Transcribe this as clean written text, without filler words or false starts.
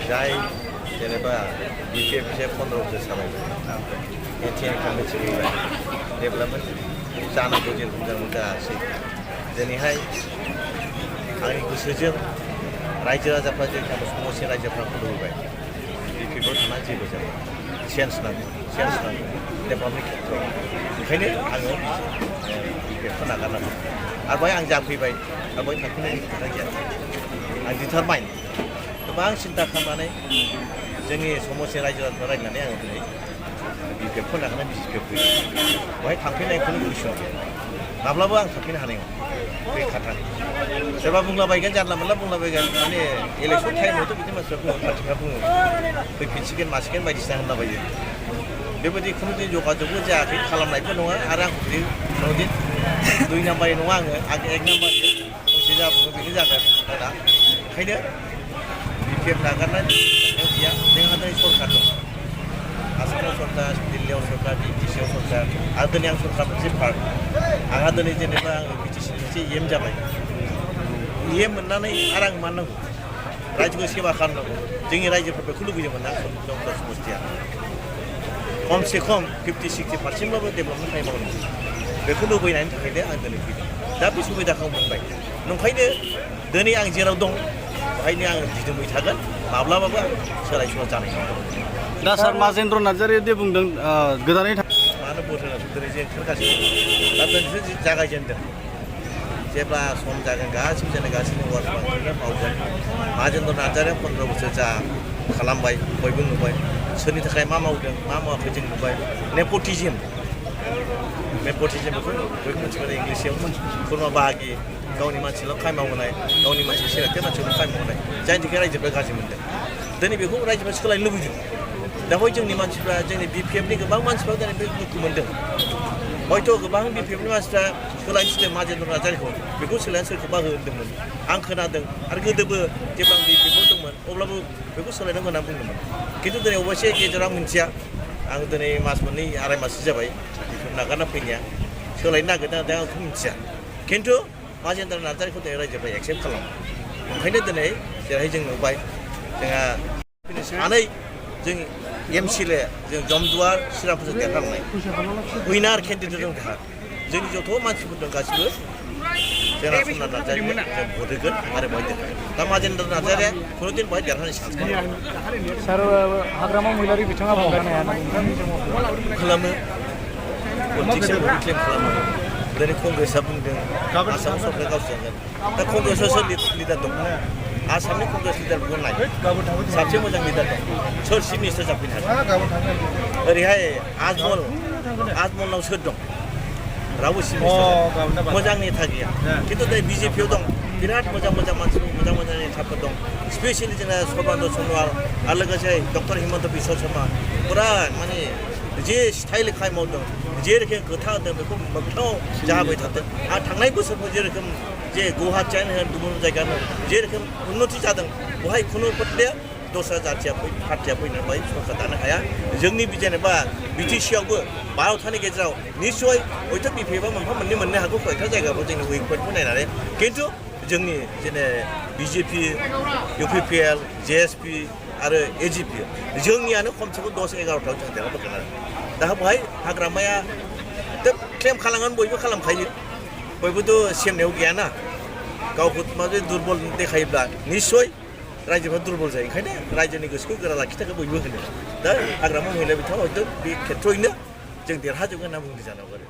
जाय जेनेबा BPF से 15 बोसोर सालायबाय एनटिआर कमिटि गैबाय डेभेलपमेन्ट जानांगौ जेरखम जों जायासै दिनैहाय आंनि गोसोजों रायजो राजाफ्रा जे समस्या रायजोफ्रा खुलुमबाय BPF थाना जेबो जाया चेन्ज नांगौ डेभेलपमेन्टनि खेत्रआव ओंखायनो आङो BPF नागारनांगौ आरो बेहाय आं जाफैबाय आरो बेहाय थांफिननायनि खोथा गैया आं डिटारमाइन गोबां सिन्था खालामनानै जोंनि समस्या रायजो राजाफोर रायज्लायनानै आङो दिनै BPF नागारनानै BJP फैदों बेहाय थांफिननायखौनो गोसोआव गैया माब्लाबो आं थांफिननो हानाय नङा बे खोथा सोरबा बुंलाबायगोन जानला मोनला बुंलाबायगोन माने इलेक्सन टाइमावथ' बिदि मानसिफ्रा बुङो पार्टिफ्रा बुङो फैफिनसिगोन मासिगोन बायदिसिना होनलाबायो बेबायदि खुनु दिन जगाजगबो जायाखै खालामनायबो नङा आरो आं न'दिन 2 नाम्बारनि नङा आङो 1 नाम्बारनि फंसे जा बुङो बेनो जागोन दा ओंखायनो BPF नागारनानै गैया जोंहा दिनै सरकार दं आसामाव सरकार दिल्लीयाव सरकार BTCआव सरकार आरो दिनै आं सरकार मोनसे पार्ट आंहा दिनै जेनेबा आङो BTC मोनसे EM जाबाय EM मोननानै आरो आं मा नांगौ रायजोखौ सेवा खालामनांगौ जोंनि रायजोफ्रा बेखौ लुबैदोंमोन ना डक्टर समस्थिया खमसे खम 50-60% डेभेलपमेन्ट थाखाय मावनांगौ बेखौ लुबैनायनि थाखायनो आं दिनै फैदों दा बे सुबिदाखौ मोनबाय नंखायनो दिनै आं जेराव दं बेहायनो आङो दिदोमै थागोन माब्लाबाबो सोलाय सोल' जानाय नङा दा सार माजेन्द्र नार्जारिया दे बुंदों गोदानै मानो भट होनांगौ दिनै जों ओंखारगासिनो दा दिनैसो जागायजेनदों जेब्ला सम जागोन गासिबो जोंनो गासिबो वार्डफोरा मावगोन माजेन्द्र नार्जारिया 15 बोसोर जा खालामबाय बयबो नुबाय सोरनि थाखाय मा मावदों मा मावाखै जों नुबाय नेपटिजिम बेखौ बयबो मिथिगौ इंलिसाव खुरमा बाहागि गावनि मानसिल' खामानि मावहोनाय गावनि मानसि सेलेक्टेड मानसिल' खामानि मावहोनाय जायनि थाखाय रायजोफ्रा गाज्रि मोनदों दिनै बेखौ रायजोफ्रा सोलायनो लुबैदों दा हय जोंनि मानसिफ्रा जोंनि BPFनि गोबां मानसिफ्रा दिनै बे दुखु मोनदों हयथ' गोबां BPFनि मानसिफ्रा सोलायनो थिनदों माजेन्द्र नार्जारिखौ बेखौ सोलायनो सोरखौबा होदोंमोन आं खोनादों आरो गोदोबो जेब्ला आं BPFआव दंमोन अब्लाबो बेखौ सोलायनांगौ होनना बुंदोंमोन खिन्थु दिनै अबयसे गेजेराव आं मिन्थिया आं दिनै मास मोननै आराय माससो जाबाय BPF नागारना फैनाया सोलायनो नागिरदों दा आंखौ मिन्थिया खिन्थु माजेन्द्र नार्जारिखौ दिनै रायजोफ्रा एक्सेप्ट खालामो ओंखायनो दिनै जेरैहाय जों नुबाय जोंहा सानै जों MCLA जों जमदुवार श्रीरामपुरजों देरहालांनाय उइनार केन्डिडेट दं जोंहा जोंनि जथ' मानसिफोर दं गासिबो जोंना समनाथ नार्जारिनो जों भट होगोन आरो बेवहाय देरहागोन दा माजेन्द्र नार्जारिया खुनुदिन बेवहाय देरहानाय चान्स सार हाग्रामा महिलारि बिथाङा बुंनो हाया खालामो पलिटिक्सआव क्लेम खालामो दिनै कंग्रेसआ बुंदों आसाम सरकार गावसोरजों दा कंग्रेसआव सोर लिडार दं आसामनि कंग्रेस लिडारफोरखौ नाय साबसे मोजां लिडार दं सोर चिफ मिनिस्टार जाफैनो हागोन ओरैहाय आजमलनाव सोर दं रावबो चिफ मिनिस्टार मोजां नेता गैया खिन्थु दा BJPआव दं बिराद मोजां मानसिफोर मोजां नेताफोर दं स्पेसियेलि जोंना सर्बानन्द सन'वाल आरो लोगोसे डक्टर हिमन्त बिश्व शर्मा फुरा माने जे स्टाइल खामानि मावदों जे रोखोम खोथा होदों बेखौ मोगथाङाव जाबाय थादों आरो थांनाय बोसोरफोर जेरोखोम जे गुवाहाटियानो होन गुबुन जायगानो जे रोखोम उन्नति जादों बेवहाय खुनु खोथाया दस्रा जाथिया पार्टिया फैनानै बेवहाय सरकार दानो हाया जोंनि जेनेबा BTCआवबो 12थानि गेजेराव निस्सय हयथ' BPFआ मोनफा मोननै मोननो हागौ कयथा जायगाफ्राव जोंनि उइक पइन्टखौ नायनानै खिन्थु जोंनि जेने BJP UPPL JSP आरो AGP जोंनियानो खमसे खम 10-11थाव जों देरहाबोगोन आरो दा बेवहाय हाग्रामाया क्लेम खालामगोन बयबो खालामखायो बयबोथ' सेमनायाव गैयाना गावखौ माबा दुरबल देखायोब्ला निस्सय रायजोफ्रा दुरबल जायो ओंखायनो रायजोनि गोसोखौ गोरा लाखिनो थाखाय बयबो होनो दा हाग्रामा महिला बिथाङा हयथ' बे खेत्र'यैनो जों देरहाजोबगोन होनना बुंदों जानांगौ आरो